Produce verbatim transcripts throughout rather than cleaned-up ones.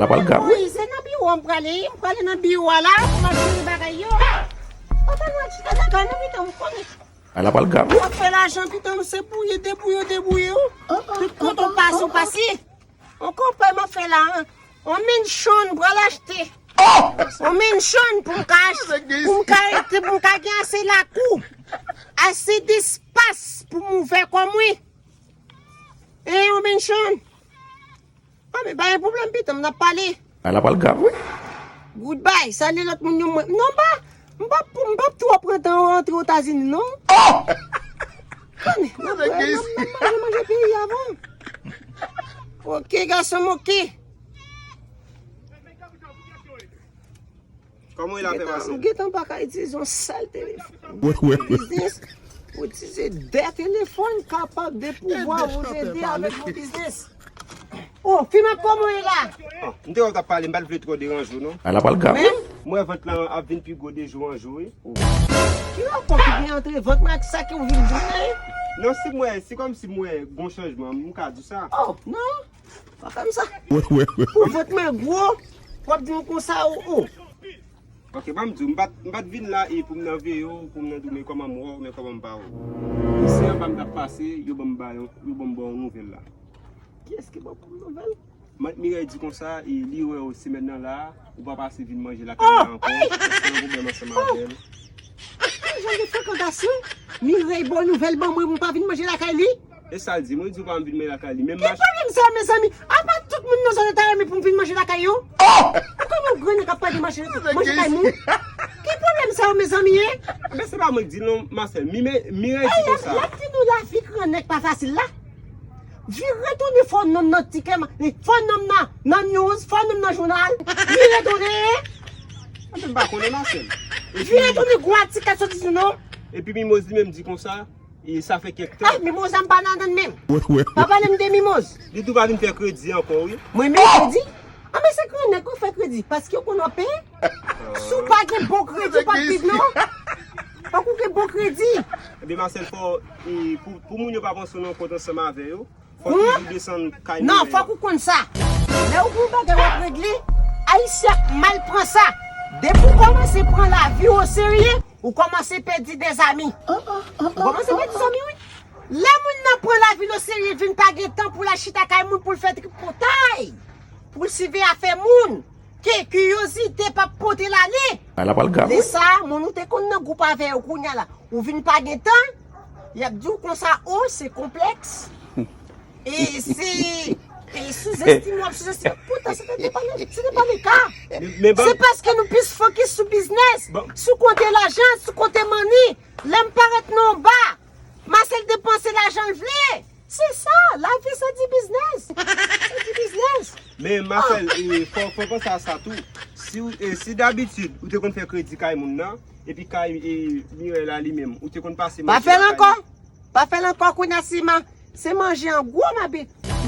L ap al grav, wi. Wi, se nan biwo m prale, m prale nan biwo a la, pou m ap jere bagay yo. Papa nou chita lakay nou, pitan m konnen. L ap al grav, wi. W ap fè lajan, pitan m, se bouye, debouye, debouye, wi. Tout kote w pase, w pase. On konpè m ap fè la, on mansion m pral achte. On mansion pou m ka achte, pou m ka rete, pou m ka gen ase lakou, ase despas pou m ouvè kò m, wi. E on mansion. Ah, men pa gen pwoblèm, pitan m, n ap pale. L ap al grav, wi. Goodbye, salye lòt moun yo, mwen. Non, m pa, m p ap, m p ap twò pran tan antre Etazini, non. Konnen, n ap, n ap, n ap manje, manje peyi avan. Ok, gason m, ok. Kòman w ye la, frè Marcel? Ou gentan pa ka itilize yon sèl telefòn. Wi, wi, wi. Biznis, ou itilize de telefòn kapab de pouvwa, vous aider avec vos business. Oh, Fimak, kòman w ye la? Oh, m te wè w t ap pale, m pa t vle twò deranje w, non. L ap al grav, wi. Men, m wè vant lan ap vin pi gwo de jou an jou, wi. Ki rapò ki gen ant vant mwen ak sa ke w vin di m la, e? Non, si m wè, se kòmsi m wè gon chanjman, m ka di sa. Oh, non. Pa fè m sa. Pou vant mwen gwo, w ap di m konsa, ou, ou. Ok, ban m di w, m pa t, m pa t vin la e pou m nan veye w, pou m nan di w, men kòman m wè w, men kòman m pa wè w. Se anba m t ap pase, yo ban m ba yon, yo ban m ba yon nouvèl la. Kiyès ki ba w kòm nouvèl? Mant Mireille di konsa, e li wè w semèn nan la, ou pa pase vin manje lakay la ankò, paske yon pwoblèm ansanm avè l. Ki jan de frekantasyon? Mireille ba w nouvèl ban mwen pou m pa vin manje lakay li? E sa l di, mwen di w pa m vin manje lakay li. Menm ki pwoblèm sa yo, mezanmi? Apa tout moun nan zòn nan ta renmen pou m vin manje lakay yo? Ou konn yon grann nèg k ap pale manje, manje kay moun? Ki pwoblèm sa yo, mezanmi, en? Men se pa mwen k di l non, Marcel. Mi, men, Mireille di konsa. L ap di nou lavi grann nèg pa fasil la. Vire tounen fò nonm nan tikè, fò nonm nan, nan news, fò nonm nan jounal. Vire tounen. Anben m pa konnen, Marcel. Vire tounen gwo atik k ap soti sou nou. Epi Mimoz li menm di konsa, e sa fè kèk tan. Ah, Mimoza m pa ladann menm. Pa pale m de Mimoz. Li tou pa vin fè kredi ankò, wi. Mwen menm kredi? Ah, men se grann nèg ou fè kredi, paske ou konn w ap peye. Si w pa gen bon kredi, ou p ap viv, non. Fòk ou gen bon kredi. Ebyen, Marcel, fò, e, pou, pou moun yo pa panse w nan kont ansanm avè yo, fòk ou toujou desann kay Mireille. Non, fòk ou konn sa. Lè ou gen yon bagay w ap regle, Ayisyen ap mal pran sa. Depi w kòmanse pran lavi w oserye, ou kòmanse pèdi dèzami. Ou kòmanse pèdi zanmi, wi. Lè moun nan pran lavi l oserye, vin pa gen tan pou l al chita kay moun, pou l fè tripotay, pou l siveye afè moun, ke kiryozite p ap pote l ale. L ap al grav, wi. Lè sa a, moun ou te konn nan gwoup avè yo, kounye a la, ou vin pa gen tan, y ap di w konsa, o, se konplèks. E se, e souzestime, w ap souzestime. Poutan, se te, te pa le, se te pa le ka. Se paske nou plis fokis sou biznès, sou konte lajan, sou konte manni. Lè m parèt nan yon ba, Marcel depanse lajan l vle. Se sa, lavi se di biznès. Se di biznès. Men, Marcel, e, fò, fò panse a sa tou. Si w, e, si dabitid, ou te konn fè kredi kay moun nan, epi kay, e, Mireille la li menm, ou te konn pase manje lakay li. Pa fè l ankò. Pa fè l ankò, kounye a se ma-, se manje an gwo m ap.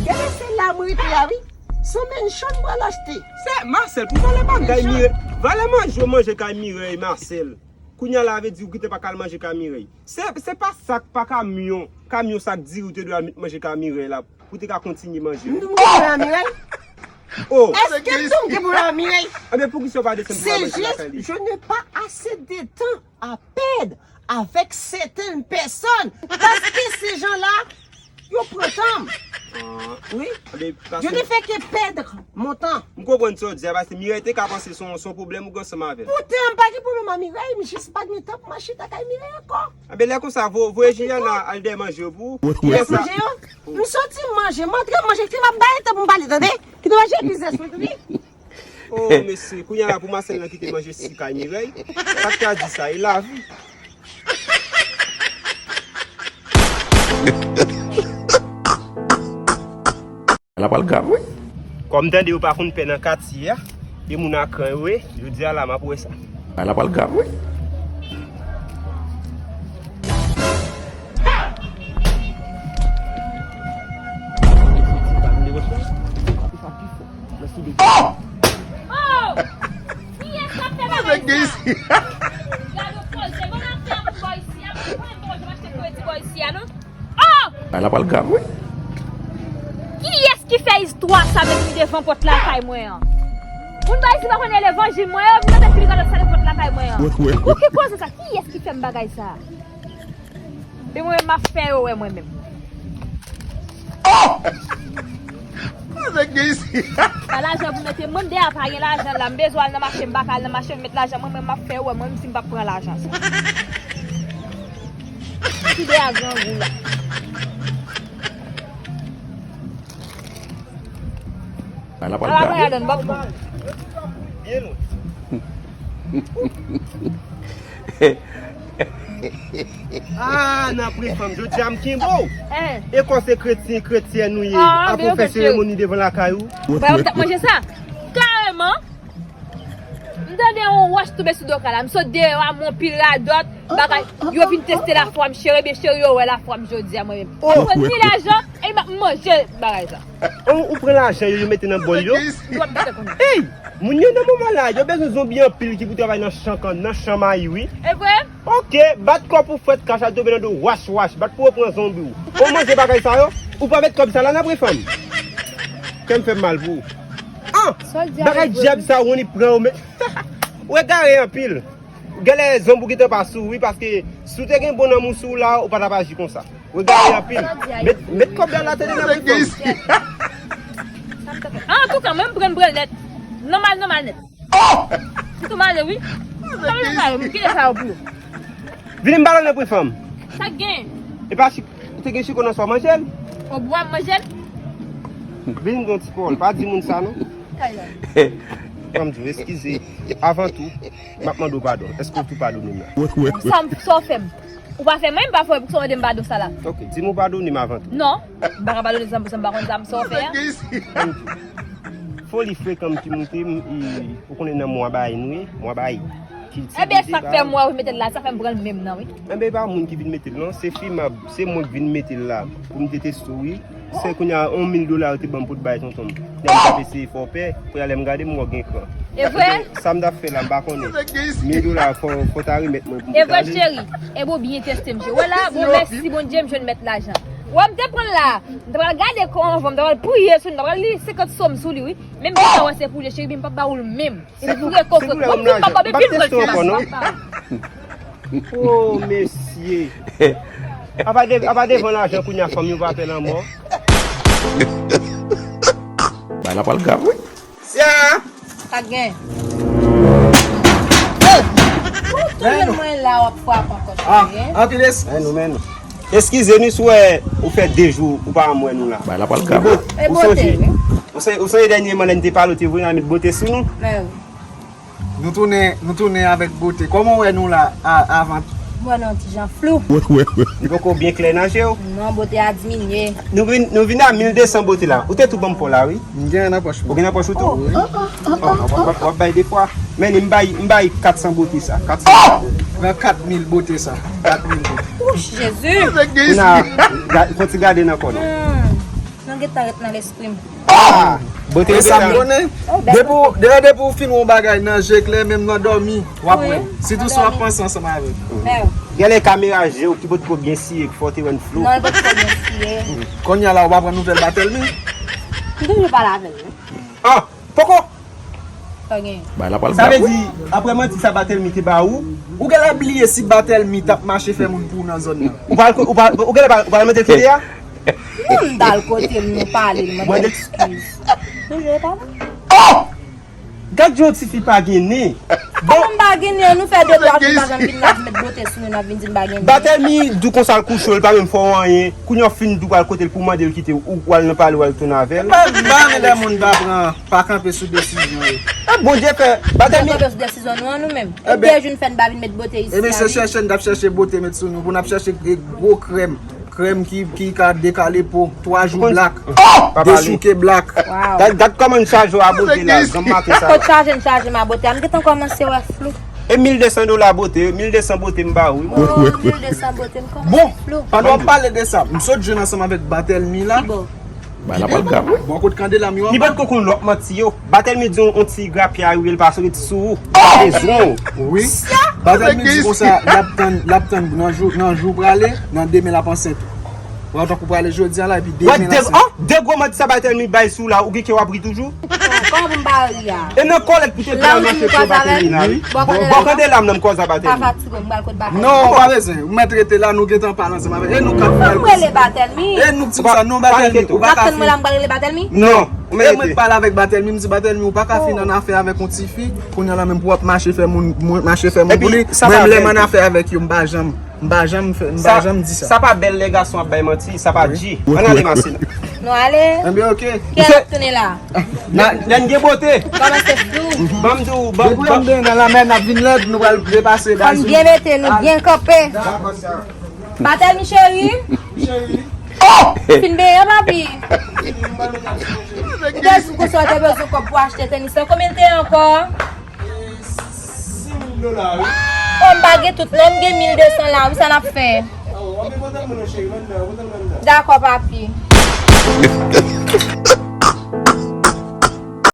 Gade se la m rete a, wi. Se yon mansion m pral achte. Se Marcel, pou valè bagay Mireille, valè manje w manje kay Mireille, Marcel. Kounye a la vle di ou gentan pa ka al manje kay Mireille. Se, se pa sa k pa kamyon, kamyon sa k diri ou te dwe al manje kay Mireille la, pou te ka kontinye manje. M di w gen pwoblèm ak Mireille? Oh! Èske m di w m gen pwoblèm ak Mireille? Ebyen, poukisa w pa desann pou al manje lakay li? C'est juste, je n'ai pas assez de temps à perdre avec certaines personnes. Paske se jan la, yo pran tan m. Ah. Wi. Je ne fais que perdre mon temps. M konprann sa w di a, paske Mireille te ka panse se yon, se yon pwoblèm ou gen ansanm avè l. Poutan, m pa gen pwoblèm ak Mireille, m jis pa gen tan pou m al chita kay Mireille ankò. Anben, lè konsa, vo-, voye Juliana al dèyè manje yo pou ou. Dèyè manje yo? M soti manje, m antre manje, ki m ap bay tan pou m pale, tande? Kite manje bizès mwen, tande? Oh, mesye, kounye a la pou Marcel nan kite manje si kay Mireille. Sa k ka di sa, e lavi. L ap al grav, wi. Kòm tande yo pa konn pè nan katye a, e moun a kran yo ye, jodi a la m ap wè sa. L ap al grav, wi. Oh! Oh! Kiyès k ap fè bagay sa? Gade koze, bon, m ap fè yon bò isi a, m ap pran bò, m achte kredi bò isi a, non? Oh! L ap al grav, wi. Kiyès ki fè istwa sa met li devan pòt lakay mwen an? Moun pa isi pa konn levanjil mwen, yo vin mete pil kalòt sa nan pòt lakay mwen an. Ou ki koze sa? Kiyès ki fè m bagay sa? E mwen menm m ap fè yo wè mwen menm. Sa gen isi. Pa lajan pou mete, mwen m deyò pa gen lajan la, m bezwen al nan mache, m pa ka al nan mache, m met lajan, mwen menm m ap fè yo wè mwen menm si m p ap pran lajan sa. Ti deyò grangou la. Ala Ala mwen pal adan bòk mwen. Ah, nan prefanm, jodi a m kenbe w. E kò se kretyen, kretyèn ou ye. Apre w fè seremoni devan lakay ou. Ba yo t ap manje sa. Kareman. M tande yon wòch tonbe sou do kay la. M sot deyò a, m wè yon pil radòt, bagay. Yo vin teste lafwa m, cheri, ebyen cheri, yo wè lafwa m jodi a mwen menm. M pran ni lajan, e m ap manje bagay sa. Ou, ou pran lajan yo, yo mete nan bòl yo. M dwe mete konnen. Ey! Moun yo nan moman la, yo bezwen zonbi anpil ki pou travay nan chan kann, nan chan mayi wi. E vre? Ok, bat kò pou fwèt kach al tonbe nan do wach wach, bat pou yo pran zonbi w. Ou manje bagay sa yo, ou pa met kòb sa la nan prefanm. Kè m fè m mal pou ou. Ah! Bagay dyab sa ou ni pran ou men. Ou egare anpil. Genlè zonbi w gentan pa sou ou wi, paske si w te gen bon nanm ou sou ou la, ou pa t ap aji konsa. Ou egare anpil. Met, met kòb la la tande nan prefanm. Antouka, mwen m pran pran nèt. Nòmal, nòmal nèt. Sitou male wi. Sa yo sa yo, m kite sa yo pou yo. Vini m ba l nan prefanm. Sa k gen? E pa chik, te gen chiko nan sa w manje l. O bwa m manje l. Vini m gen yon ti pawòl, pa di moun sa non. Kay la. Ban m di w, eskize. Avan tou, m ap mande w padon. Èske w tou padone m la? Sa m sa w fè m. Ou pa fè mwen, m pa fè w, poukisa w mande m padon sa la? Ok, di m ou padone m avan tou. Non, m pa ka padone sa m pa konn sa m sa w fè a. Foli frekan m ki moute m, e, ou konnen nan mwa bay nou ye, mwa bay. Kilti Ebyen, sa k fè mwa ou mete l la, sa fè m pran l menm nan, wi. Enben, e pa moun ki vin mete l non, se fi m, se mwen k vin mete l la pou m te teste w, wi. Se kounye a, yon mil dola yo te ban m pou t bay tonton m. Lè m t ap eseye fè w pè, kounye a lè m gade m wè w gen kran. E vre? Sa m t ap fè la, m pa konnen. Mil dola, fò, fò w ta remèt mwen pou m te ale. E vre, cheri. E bon, byen teste m, cheri. Wè la, bon, mèsi Bondye, m jwenn mèt lajan. Wè, m te pran l la. M ta pral gade kò anvan, m ta pral priye sou li, m ta pral li senkant sòm sou li, wi. Men m gentan wè se pou li, cheri, men m p ap ba ou l menm. Se pou reko frè. Bon, m di m p ap ba w, men vin pran l, cheri. Oh, mesye. Apa de, apa devan lajan kounye a fanm yo pa pè lanmò. Bagay la pral grav, wi. Sya! Sa k gen? Ou tounen mwen la w ap frape ankò. Ah, anpil es. Men nou, men nou. Eskize nou si w wè ou fè de jou ou pa janm wè nou la. Bagay la pral grav. E bote, wi. Ou sonje, ou sonje dènyèman lè n te pale, ou te voye n al met bote sou nou? Men wi. Nou tounen, nou tounen avèk bote. Kòman w wè nou la a, avan? M wè nou yon ti jan flou. Ou poko byen klè nan je w? Non, bote a diminye. Nou vin, nou vin a mil de san bote la. Ou te tou ban m pa w la, wi. M gen nan pòch mwen. Ou gen nan pòch ou tou? Wi. W ap, w ap bay de fwa. Men m bay, m bay kat san bote sa. Kat san. Pran kat mil bote sa. Kat mil bote. Wouch, Jezi! Kounye a, fò ti gade nan kò nou. Nou gentan ret nan lespri m. Ah! Bote e sa m konnen. Depi w, depi depi w fin wè yon bagay nan je klè, menm nan dòmi, w ap wè l. Sitou si w ap panse ansanm avè l. Genlè kamera je w ki potko byen siye ki fè w te wè n flou. Non, li potko byen siye. Kounye a la, w pa pran nouvèl Batèlmi? M toujou pale avè l, wi. Ah! Poko! Sa gen. Bagay la pral grav wi. Sa vle di, apre manti sa Batèlmi te ba ou, ou genlè bliye si Batèlmi t ap mache fè moun pou ou nan zòn nan. Ou pral, ou pral, ou genlè pral, ou pral mande l kite a? Non, m t al kote m, nou pale, l mande eskiz. Toujou e pa bon. Oh! Gad jan yon tifi pa gen nen. Kòman m pa gen nen? Nou fè de twa jou n pa janm vin la, met bote sou nou, n ap vin di m pa gen nen. Batèlmi di w konsa l kouche w, l pa menm fè w anyen. Kounye a w fin di w pral kote l pou w mande l kite w, ou w al nan pale w al tounen avè l. M pa, m pa renmen lè moun pa pran, pa kanpe sou desizyon yo. E Bondye fè, Batèlmi. Nou kanpe sou desizyon nou an nou menm. E de jou n fè n pa vin met bote isi a wi. Ebyen se chèche n t ap chèche bote met sou nou, pou n ap chèche gwo krèm. Krèm ki, ki ka dekale po, twa jou blak, de chouke blak. Gad, gad kòman n chaje w a bote la, granm maten sa. Kot chaje n chaje m a bote a, m gentan kòmanse wè flou. E mil de san dola bote, mil de san bote m ba ou wi mwen. Oh, mil de san bote m kòmanse flou. Bon, pandan w ap pale de sa, m sot jwenn ansanm avèk Batèlmi la. Ki bò? Bagay la pral grav wi. Bò kot Kandela m yo anba. Li potko konn lòt manti yo. Batèlmi di w yon ti grapya wi, l pa sot sou ou. Li pa bezwen w. Wi. Batèlmi di konsa, l ap tann, l ap tann nan jou, nan jou prale, nan demen l ap ansent. Wè tankou prale jodi a la epi demen l ansent. Wè de, an, de gwo manti sa Batèlmi bay sou ou la, ou gen kè w ap ri toujou? Kòman pou m pa ri a? E nan kòlèt pou te pran nan chèf yo Batèmi la, wi. Bò kande lam nan m kòz a Batèmi. Pa fatige, m pral kot Batèmi. Non, pa bezwen. Ou mèt rete la, nou gentan pale ansanm avè l. E nou k ap fè l. Ou rele Batèmi. E nou k di sa, non, Batèmi. Ou pa ka fin. N ap tann mwen la, m pral rele Batèmi. Non, ou mèt rete. E mwen k pale avèk Batèmi, m di, Batèmi, ou pa ka fin nan afè avèk yon tifi. Kounye a la menm pou w ap mache fè moun, moun, mache fè moun pou li. Mwen menm lè m an afè avèk yo, m pa janm, m pa janm fè, m pa janm di sa. Sa pa bèl lè gason ap bay manti, sa pa G. Ann ale, Masina. Nou ale. Enben, oke. Kiyès ap tounen la? Lè n gen bote. Kòmanse flou. Ban m di w, ban m. Depi n nan lanmè, n ap vin lèd, nou pral depase. Fò n byen mete nou byen kanpe. Batèmi cheri. Cheri. Fin benyen, papi. Ou te di m konsa w te bezwen kòb pou achte tenis lan. Konbyen l te ye ankò? Sis mil dola, wi. Oh, m pa gen tout, non, m gen mil de san la, wi, sa n ap fè? Oh, anben pote l mwen non, cheri, mwen nan, pote l mwen nan. Dakò, papi.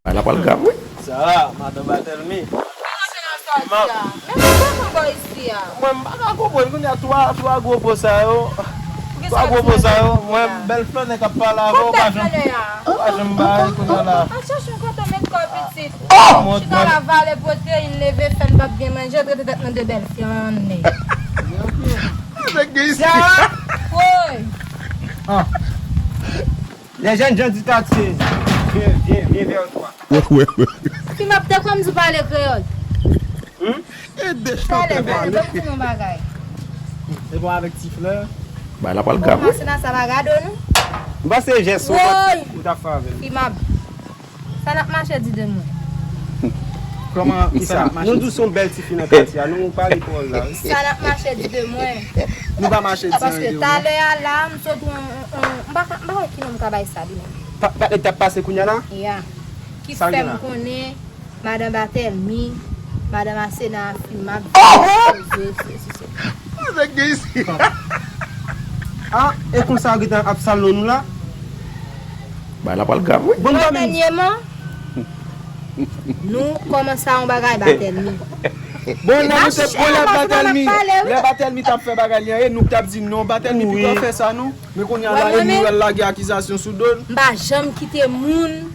Bagay la pral grav, wi. Sa va, madan Batèmi? Mwen, mwen pa ka konprann kounye a twa, twa gwo po sa yo. Twa gwo po sa yo. Mwen, bèl flannè k ap pale avè w, ou pa janm, ou pa janm bay kounye a la. Al chèche yon kote w met kò w, pitit. Chita la, vale pwoteyin, leve fè n p ap gen manje, trete tèt nou de bèl flannè. Sa, woy. Les jeunes gens du quartier, viens, viens, viens vers toi. Wè, wè, wè. Fi m ap te kwè m di w pale kreyòl. Hmm? E de chantè pale. Talè, talè, ban m di nou yon bagay. Se bon avèk ti flè. Bagay la pral grav, wi. Masina sa pa gade w, non. M panse jès ou t ap fè avè l. Fi m ap Sa n ap mache di de mwen? Kòman sa n ap mache di? Nou di w se yon bèl tifi nan katye a, nou pa gen pawòl la, wi. Sa n ap mache di de mwen? Nou pa mache di anyen de ou, non. Paske talè a la, m sot yon, yon, yon, m pa ka, m pa wè ki non m ka bay sa li menm. Pa, pa, li t ap pase kounye a la? Ya. Ki fè m konnen Madan Batèmi, madan Masena a fin m ap di. Oh! Nèg gen isi. Ah, e konsa yo gentan ap sal non nou la? Bagay la pral grav, wi. Bon, mwen, dènyèman, nou kòmanse a yon bagay Batèmi. Bon, lè nou te, bon, lè Batèmi, lè Batèmi t ap fè bagay li an, e nou k t ap di non, Batèmi pito fè sa, non. Men kounye a la, e nou al lage akizasyon sou do l. M pa janm kite moun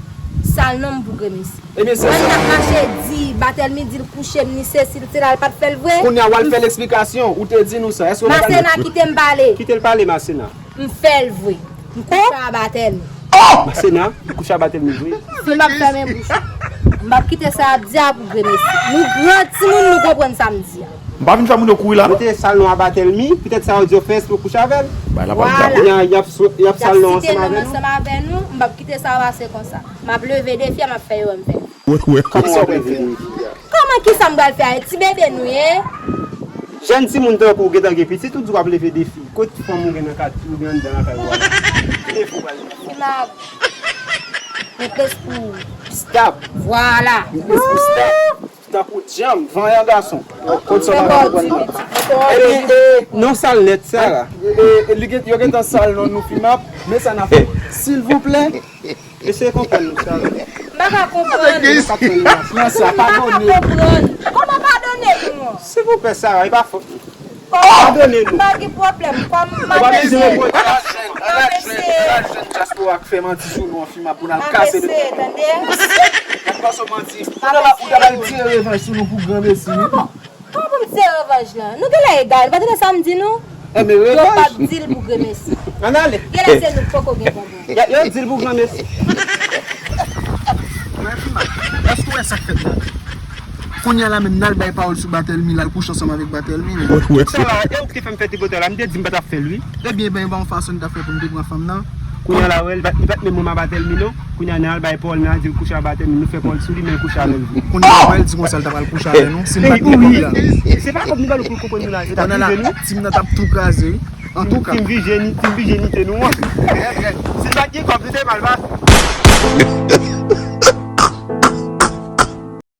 sal non m pou Gremesi. Ebyen, se sa. Mwen t ap mache di, Batèmi di l kouche m, ni sesi, l sela, l pa t fè l vre. Kounye a, w al fè l eksplikasyon, ou te di nou sa. Èske w pa Masena kite m pale. Kite l pale, Masena. M fè l vre. M kouche a Batèmi. Masena, ou kouche a Batèmi vre. Si m ap fèmen bouch ou. M p ap kite sa y ap di a pou Gremesi. Nou gran timoun, nou konprann sa m di a. M pa vin fè moun yo kouri la, non. Mete sal non a Batèmi, petèt sa yo di yo fè èspre w kouche avè l. Bagay la pral grav, wi. Kounye a, y ap sal non ansanm avè nou. Y ap site non ansanm avè nou, m p ap kite sa pase konsa. M ap leve defi a, m ap fè yo wè m fè. Wè, wè. Kòman w ap leve defi a? Kòman, kisa m pral fè a? Ti bebe nou ye. Jèn timoun tankou w gentan gen pitit, ou di w ap leve defi. Kot fanm ou gen nan katye, ou gen anndan lakay ou a la? Ki leve w pral leve? M ap met lespri. Stop. Vwala. Met lespri, stop. Tankou dyanm, vanyan gason. Kot sa w pa konprann nan? Ebyen, e, non sal nèt sa la. E, e, li gen, yo gentan sal non nou fi m ap, men sa n ap fè. Silvouplè, eseye konprann nou sa la. M pa ka konprann. Sa k fè nou la, fiyanse a padone nou. Kòman padone nou an? Silvouplè, Sara, e pa fòt nou. Padone nou. M pa gen pwoblèm. Kòm m pa bezwen. Ann al jwenn, ann al jwenn dyaspora k fè manti sou nou an, fi m ap, pou n al kase de tèt. N ap pase w manti. Ou ta pral tire revanj sou nou pou granmesi, wi. Kòman pou m tire revanj lan? Nou genlè egal. Ou pa tande sa m di nou? Yo p ap di l pou granmesi. Ann ale. Genlè se nou k poko gen bon. Yo, yo di l pou granmesi. Èske w wè sa k fèt la? Kounye a la menm, n al bay pawòl sou Batèmi, l al kouche ansanm avèk Batèmi, men. Sa la, e ou ki te fè m fè tripotay la, m te di m pa t ap fè l, wi. Ebyen, ben, ban yon fason n t ap fè pou m te pran fanm nan. Kounye a la, wè, li pa t, li pa t menm renmen Batèmi, non. Kounye a, n al bay pawòl, n al di l kouche a Batèmi, nou fè pawòl sou li, men l kouche avè l vre. Kounye a, wè, l di konsa, l ta pral kouche avè nou, si n pa t gen kòb la. Se pa kòb nou ba nou pou l konprann nou la, se t ap rive nou. Tim nan t ap tou kraze, wi. Antouka. Tim Vijeni, Tim Vijeni te nou an. Si n pa t gen kòb, nou te mal pase.